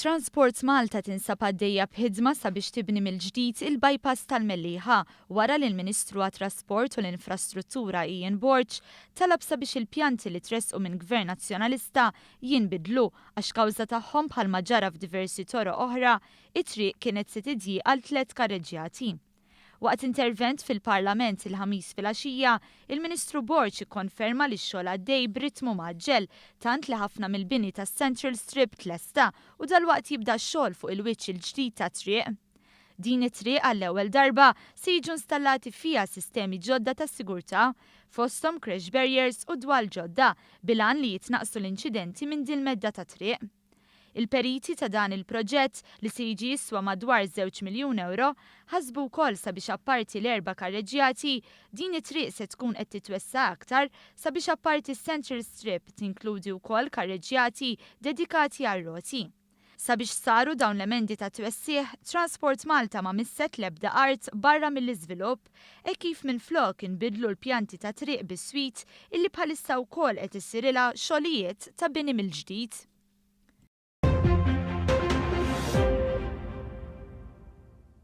Transport Malta tinsab għaddejja b'ħidma sabiex tibni mill-ġdid il-bypass tal-Mellieħa wara li l-Ministru għat-Trasport u l-Infrastruttura Ian Borg talab sabiex il-pjanti li tressqu minn Gvern Nazzjonalista jinbidlu għax kawża tagħhom bħalma ġara f'diversi toroq oħra, it-triq kienet se tidjieq għal tlett karreġġjati. Waqt intervent fil-Parlament il-Ħamis filgħaxija, il-Ministru Borg ikkonferma li x-xogħol għaddej b'ritmu mgħaġġel tant li ħafna mill-bini tas-Central Strip tlesta u dalwaqt jibda x-xogħol fuq il-wiċċ il-ġdid tat-triq. Din it-triq għall-ewwel darba se jiġu installati fiha sistemi ġodda ta' sigurtà, fosthom crash barriers u dwal ġodda, bil-għan li jitnaqqsu l-inċidenti minn din l-medda ta' triq. Il-periti ta' dan il-proġett, li se jiġi jiswa madwar żewġ miljun ewro, ħasbu wkoll sabiex apparti l-erba' karreġġjati, din it-triq se tkun qed titwessa' aktar sabiex apparti s-central strip tinkludi wkoll karreġġjati dedikati għar-roti. Sabiex saru dawn l-emendi ta' twessigħ, Transport Malta ma misset l-ebda art barra mill-iżvilupp, hekk kif minflok inbidlu l-pjanti ta' triq biswit illi bħalissa wkoll qed isirilha xogħlijiet ta' bini mill-ġdid.